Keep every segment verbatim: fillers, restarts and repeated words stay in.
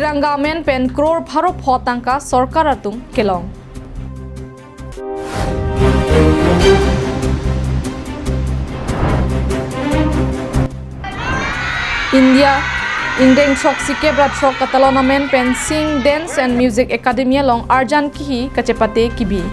Tiranga amen pen crore pharo pho tangka sorkar atum kelong. India, ingdeng throksikep ra throk katalon amen pen Sing Dance and Music Academy along arjan kihi kachepate kibi.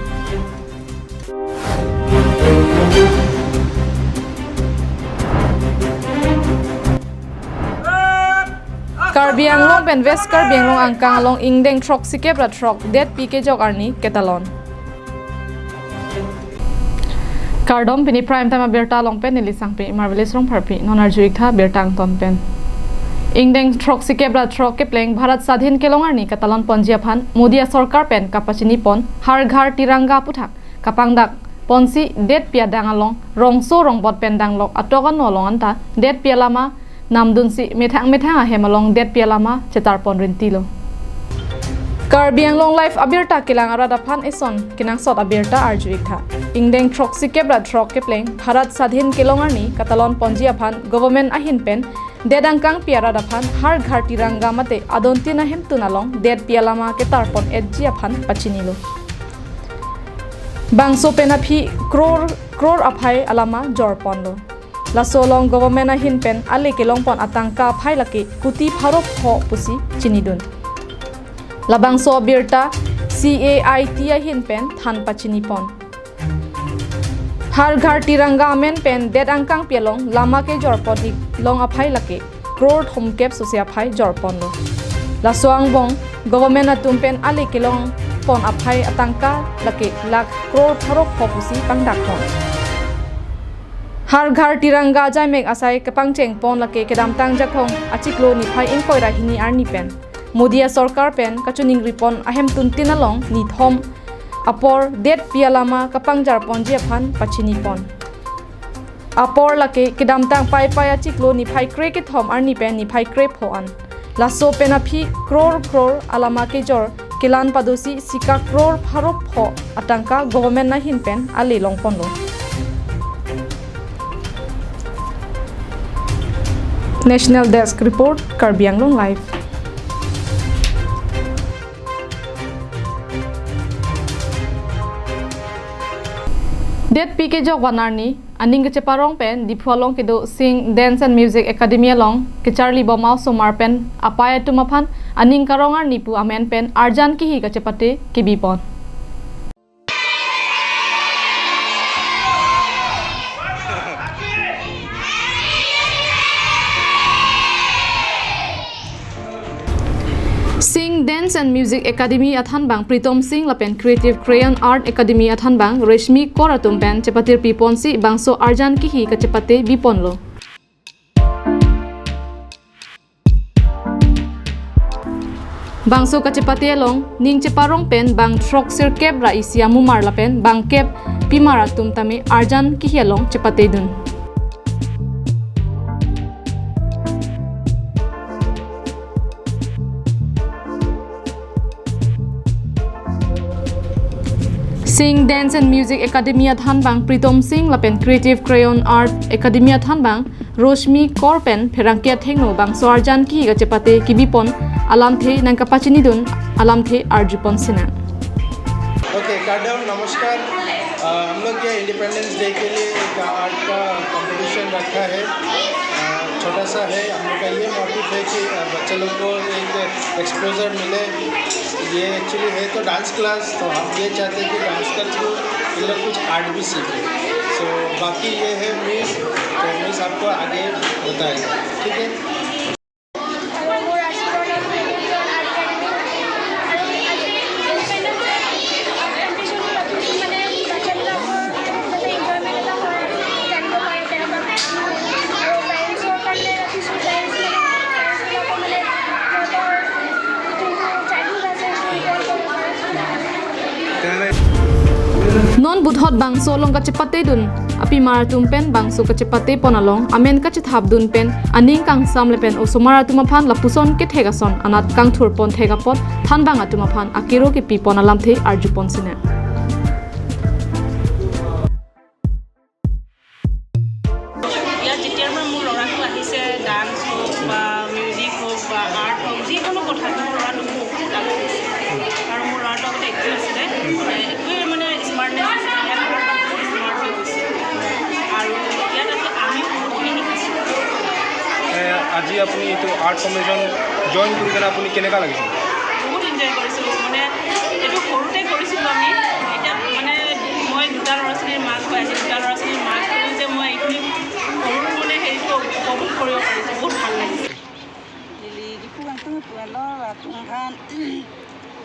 Karbi Anglong pen West Karbi Anglong angkang along ingdeng throksikep ra throk detpi kejok arni ketalon. Kardom, pini Prime Time abirta along pen neli Sangpi Marvelous Rongpharpi, non arju-iktha birta angton pen. Ingdeng throksikep ra throk kepleng Bharat Sadhin kelong arni katalon ponji aphan Modi asorkar pen kapachini pon Har Ghar Tiranga aputhak kapangdak ponsi detpi adang along rongso rongbot pen danglok atok ano along anta detpi alama namdunsi methang methang ahem along detpi alama chetar pon rintilo. Karbi Anglong Live abirta kelang arat aphan eson kenangsot abirta arju-iktha. Ingdeng throksikep ra throk kepleng Bharat Sadhin kelong arni katalon ponji aphan government ahin pen det angkangpi arat aphan Har Ghar Tiranga mate adontin ahemtun along detpi alama ketar pon-etji aphan pachinilo. Bangso pen aphi crore crore aphai alama jor ponlo. Laso along government ahin pen ale kelong pon atangka aphai lake kuti pharo pho pusi chinidun. Labangso abirta C A I T ahin pen than pachini pon. Har Ghar Tiranga amen pen det angkangpi along lama kejor pon-ik long aphai lake crore thomkep sose aphai jor ponlo. Laso angbong government atum pen ale kelong pon aphai atangka lake lakh crore pharo pho pusi pangdak pon. Har Ghar Tiranga ajaimek asai kepangcheng pon lake kedamtang Jakhong achiklo niphai ingkoi ra hini arni pen Modi asorkar pen kachiningri pon ahemtun tin along nithom apor detpi alama kapangjar ponji aphan pachini pon. Apor lake kedamtang Paipai achiklo niphai kre kethom arni pen niphai kre pho an. Laso pen aphi crore crore alama kejor kelan padosi sika crore pharo pho atangka government ahin pen ale long ponlo. National Desk Report, Karbi Anglong Live. Detpi kejok van arni aning kacheparong pen Diphu along kedo Sing Dance and Music Academy along kecharli bom a-osomar pen apai atum aphan aning karong arni pu amen pen arjan kihi kachepate kebi pon. Sing Dance and Music Academy athanbang Pritom Sing lapen Creative Crayon Art Academy athanbang Reshmi Kor atum pen chepatirpi ponsi bangso arjan kihi kachepate bi ponlo. Bangso kachepate along ning cheparong pen bang throksirkep ra isi amumar lapen bangkep pimar atum tame arjan kihi along chepatedun. Sing Dance and Music Academy athanbang Pritom Sing lapen Creative Crayon Art Academy athanbang Reshmi Kor pen pherangke athengno bangso arjan kihi kachepate kebi pon alamthe nangkapachinidun alamthe arju pon sinang. Okay, kardom, namaskar. अ, हम लोग ये independence day के लिए एक आर्ट का कंपटीशन रखा है। अ, छोटा सा है। हम लोग का ये मोटिव है कि, अ, बच्चे लोग को एक एक्सपोजर मिले। ये एक्चुअली है तो डांस क्लास, तो हम ये चाहते हैं कि डांस का थ्रू इन लोग कुछ आर्ट भी सीखे। सो बाकी ये है मिस, तो मिस आपको आगे बताएगा, ठीक है? Non buthot bangso along kachepatedun apimar atum pen bangso kachepate pon along amen kachethapdun pen aning kangsam lapen osomar atum aphan lapuson kethek ason anat kangthur pon thek apot thanbang atum aphan akero kepi pon alamthe arju pon sinang. ইয়াত যেতিয়াৰ পৰা মোৰ ল'ৰাটো আহিছে, ডান্স হওক বা মিউজিক হওক বা আৰ্ট হওক, যিকোনো কথা, মোৰ আৰ্ট ফৰ্মেশ্যন জইন কৰি কেনে আপুনি কেনেকা লাগিছে? বহুত এনজয় কৰিছোঁ। মানে, এইটো সৰুতে কৰিছিলোঁ আমি। এতিয়া, মানে, মই দুটা ল'ৰা ছোৱালীৰ মাক হৈ আছোঁ। দুটা ল'ৰা ছোৱালীৰ মাক হৈও যে মই এইখিনি সৰু, মানে, হেৰিটো উপভোগ কৰিব পাৰিছোঁ, বহুত ভাল লাগিছে। Neli kipu kangtung pu alo atum aphan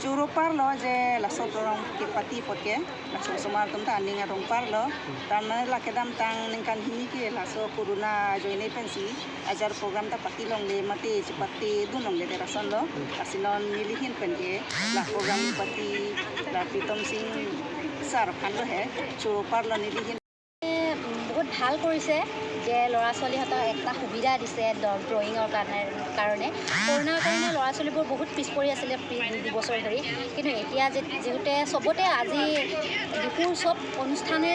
choro parlo je laso program kepati apot ke, laso osomar atum ta aning arong parlo. Tanmane la kedamtang ningkan hini ke laso corona ajoine pensi ajat program ta pati longle mate chepatedun longle de lason lo. Lasi non neli ahin pen ke la program pati la Pritom Singh sir aphan lo he choro parlo neli ahin. উম, বহুত ভাল কৰিছে যে ল'ৰা ছোৱালীহঁতক এটা সুবিধা দিছে ড-, ড্ৰয়িঙৰ কাৰণে, কাৰণে। কৰোণাৰ কাৰণে ল'ৰা ছোৱালীবোৰ বহুত পিছ পৰি আছিলে প্ৰি-, দুবছৰ ধৰি, কিন্তু এতিয়া যে, যিহেতু চবতে আজি ডিফুৰ চব অনুষ্ঠানে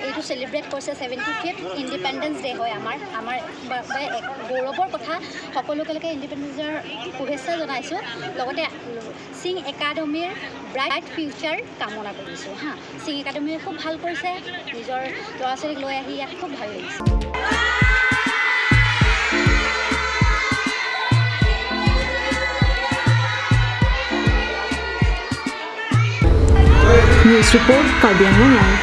এইটো চেলিব্ৰেট কৰিছে, ছেভেণ্টি ফিফ্থ ইণ্ডিপেণ্ডেন্স ডে হয় আমাৰ, আমাৰ বা-, বা এক গৌৰৱৰ কথা। সকলোকে ইণ্ডিপেণ্ডেন্স ডেৰ শুভেচ্ছা জনাইছোঁ, লগতে সিং একাডেমীৰ ব্ৰাইট ফিউচাৰ কামনা কৰিছোঁ হা। সিং একাডেমীয়ে খুব ভাল কৰিছে, নিজৰ ল'ৰা ছোৱালীক লৈ আহি ইয়াত খুব ভাল লাগিছে। News report, Karbi Anglong Live.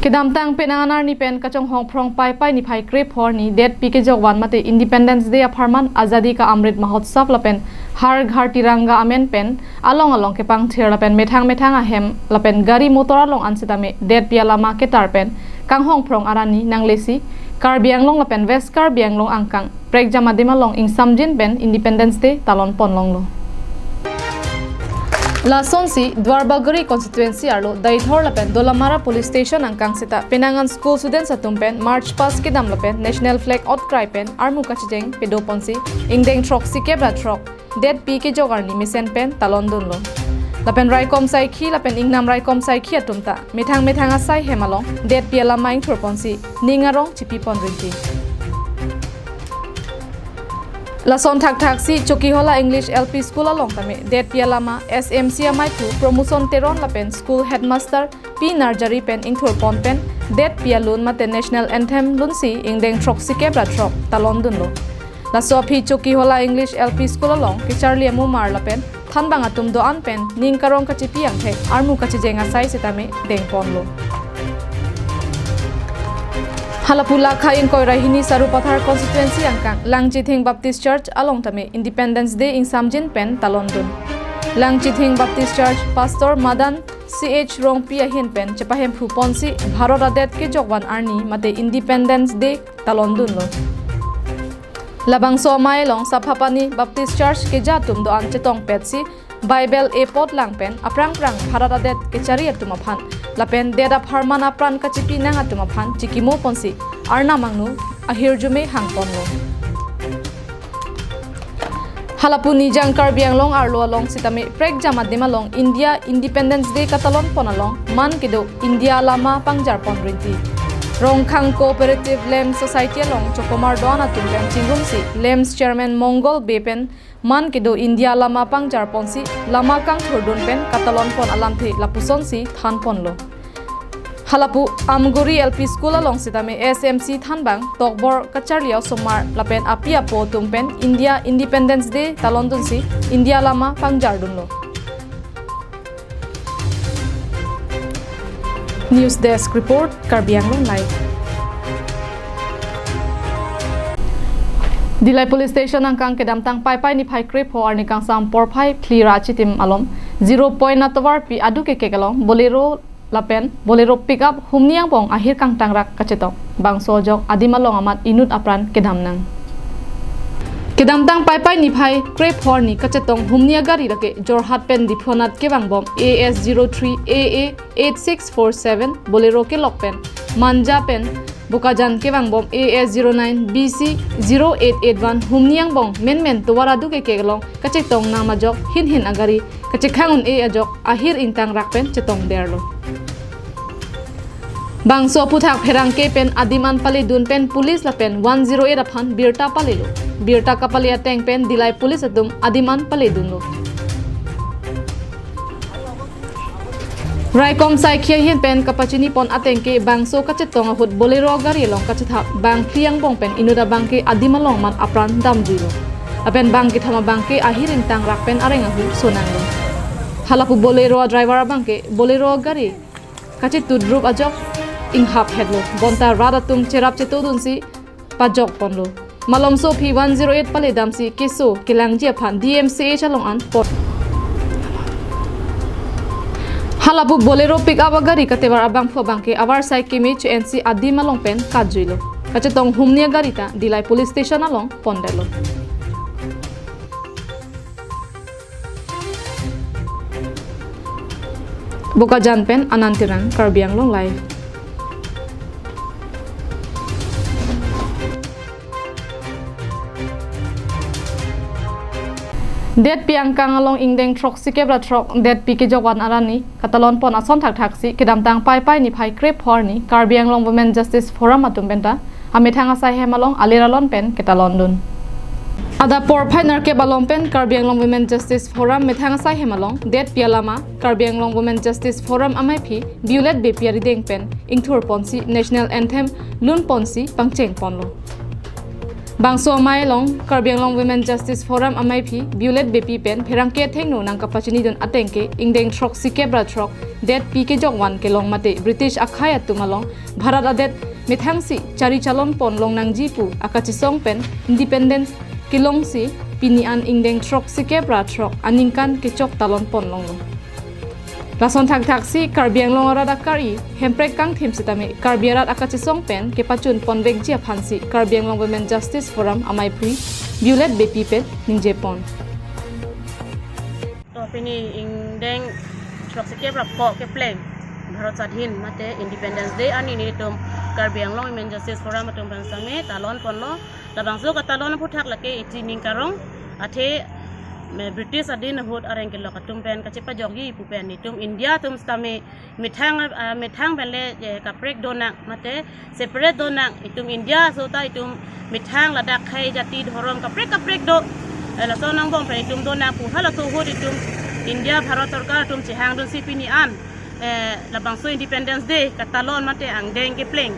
Kedamtang penang arni pen kachonghong phrong Paipai niphai krepho arni det pi kejok van mate Independence Day apharman Azadi ka Amrit Mahotsav lapen Har Ghar Tiranga amen pen along along kepangthir lapen methang methang ahem lapen gari motor along an sitame det pi alama ketar pen kanghong phrong arani nanglesi Karbi Anglong lapen West Karbi Anglong angkang prekjam adim along ingsamjin pen Independence Day talon pon longlo. Lasonsi Duarbagori constituency arlo Deithor lapen Dolamara police station angkang seta penang an school students atum pen march past kedam lapen national flag otkrai pen armu kachijeng pedo ponsi ingdeng throksi kep ra throk det pi kejok arni mesen pen talon dunlo. Lapen raikom saikhi lapen ingnam raikom saikhi atum ta methang methang asai hem along det pi alama ingthur ponsi ning arong chipi pon rinti. Lason thakthak si Chokihola English L P School along tame det pi alama S M C amaiphu Promotion Teron lapen school headmaster P Narjari pen ingthur pon pen det pi alun mate national anthem lunsi ingdeng throksi kep ra throk talon dunlo. Laso aphi Chokihola English L P School along kecharli amumar lapen thanbang atum do-an pen ning karong kachipi angthek armu kachijeng asai sitame deng ponlo. Halapu lakha ingkoi ra hini Sarupathar constituency angkang Langchithing Baptist Church along tame Independence Day ingsamjin pen talon dun. Langchithing Baptist Church Pastor Madan C H Rongpi ahin pen chepahemphu ponsi Bharat adet kejok van arni mate Independence Day talon dunlo. Labangso amei along Saphapani Baptist Church keja atum do-an chetong petsi Bible epot lang pen aphrang phrang Bharat adet kechari atum aphan lapen det apharman apran kachipi nang atum aphan chikimo ponsi Arnam angno ahirjume hang ponlo. Halapu Nijang Karbi Anglong arlo along sitame prekjam adim along India Independence Day katalon pon along man kedo India alama pangjar pon rinti. Rongkhang Cooperative Lamps Society along chokomar do-an atum pen chingrumsi Lamps Chairman Mongol Bey pen man kedo India alama pangjar ponsi lama kangthurdun pen katalon pon alamthe lapusonsi than ponlo. Halapu Amguri L P School along sitame S M C thanbang tokbor kacharli osomar lapen api apo atum pen India Independence Day talon dunsi India alama pangjar dunlo. News Desk Report, Karbi Anglong Live. Dillai Police Station angkang kedamtang Paipai niphai krepho arni kangsam porphai phli ra chitim alom zero point atovarpi adu kekek along Bolero lapen Bolero pickup humni angbong ahir kangtangrak kachetong. Bangso ajok adim along amat inut apran kedam nang. Kedamtang Paipai niphai krepho arni kachetong humni agari lake Jorhat pen Diphu anat kevangbom A S zero three A A eight six four seven Bolero kelok pen Manja pen Bokajan kevangbom A S zero nine B C zero eight eight one humni angbong menmen tovar adu kekek along kachetong nang majok hinhin agari kachekhang un-e ajok ahir ingtangrak pen chetong derlo. Bangso aphuthak pherangke pen adim an paledun pen police lapen one zero eight aphan birta palelo. Birta kapale ateng pen Dillai police atum adim an paledunlo. Raikom saikhi ahin pen kapachini pon ateng ke bangso kachetong ahut Bolero gari along kachethap bang phli angbong pen inut abang ke adim along mat apran damjuilo. Lapen bang kethom abang ke ahir ingtang rak pen areng ahu sonanglo. Halapu Bolero driver abang ke Bolero gari kachetudrup ajok inghap hetlo. Bonta rat atum cherap chetodunsi pajok ponlo. Malomso aphi one zero eight pale damsi keso kelangji aphan D M C H along an pon. Halapu Bolero pickup agari katevar abangphu abang ke avarsai keme chu-ensi adim along pen katjuilo. Kachetong humni agari ta Dillai Police Station along pondetlo. Bokajan pen Anand Terang, Karbi Anglong Live. Detpi angkang along ingdeng throksikep ra throk detpi kejokvan arni katalon pon ason thakthaksi kedamtang Paipai niphai krepho arni Karbi Anglong Women Justice Forum atum penta amethang asai hem along alir alon pen ketalondun. Adap porphai nerkep along pen Karbi Anglong Women Justice Forum methang asai hem along detpi alama Karbi Anglong Women Justice Forum amaiphi Violet Beypi arideng pen ingthur ponsi National Anthem lun ponsi pangcheng ponlo. Bangso amei along Karbi Anglong Women Justice Forum amaiphi Violet Beypi pen pherangke athengno nangkapachinidun ateng ke ingdeng throksikep ra throk detpi kejokvan kelong mate British akhei atum along Bharat adet methangsi chari chalon pon longnangji pu akachesong pen independence kelongsi pini an ingdeng throksikep ra throk aningkan kechok talon pon longlo. Lason thakthaksi Karbi Anglong arat akari hemprek kangthim sitame Karbi arat akachesong pen kepachun ponvekji aphansi Karbi Anglong Women Justice Forum amaiphi Violet Beypi pen ningje pon. To pini ingdeng throksikep ra throk kepleng Bharat Sadhin mate Independence Day arni nelitum Karbi Anglong Women Justice Forum atum pen sitame talon ponlo. Labangso katalon aphuthak lake iti ning karong athe me British adin ahut areng kelok atum pen kachepajokji pu pen itum India atum sitame methang, ah, methang pen le, eh, kaprek donang mate separate donang, itum India aso ta itum methang ladak khei jati dhorom kaprek kaprek do, eh, laso angbong pen itum donang pu halaso ahut itum India Bharat Sarkar atum chehangdunsi pini an, eh, labangso Independence Day katalon mate angdeng kepleng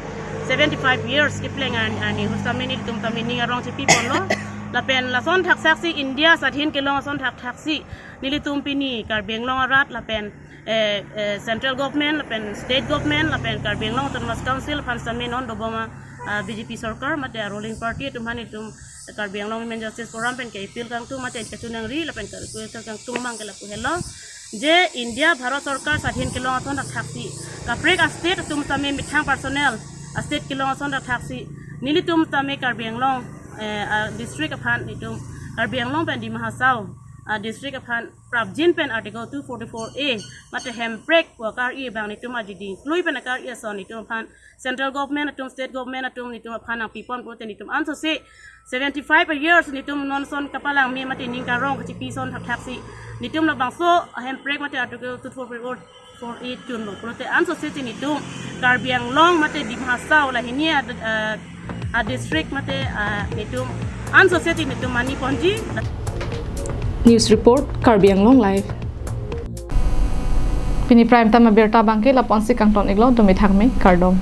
seventy five years kepleng an, arni hu sitame nelitum sitame ning arong chepi ponlo. Lapen lason thakthaksi India sadhin kelong ason thakthaksi nelitum pini Karbi Anglong arat lapen, eh, eh, central government lapen state government lapen Karbi Anglong Autonomous Council aphan sitame non doboma, ah, B J P Sarkar mate ruling party atum aphan itum Karbi Anglong Women Justice Forum pen ke appeal kangtung mate kachunangri lapen ke request kangtung mang ke lapu helo. Je India Bharat Sarkar sadhin kelong ason thakthaksi kaprek a state atum sitame methang personal a state kelong ason thakthaksi nelitum sitame Karbi Anglong, eh, a district aphan itum Karbi Anglong pen Dima Hasao a district aphan prapjin pen Article two forty-four A mate hemprek pu akar-i abang nelitum aji dingklui pen akar-i ason nelitum aphan central government atum, state government atum nelitum aphan nangpi pon pulote nelitum ansose seventy five years nelitum non ason kapalang me mate ning karong kachepi ason thakthaksi nelitum labangso hemprek mate Article two forty-four four A chunlo pulote ansose si nelitum Karbi Anglong mate Dima Hasao lahini a, a, a district mate, a, nelitum ansose si nelitum mani ponji. News report, Karbi Anglong Live. Pini prime time abirta abang ke lapu-ansi kangton-iklo, dumi thakme, kardom.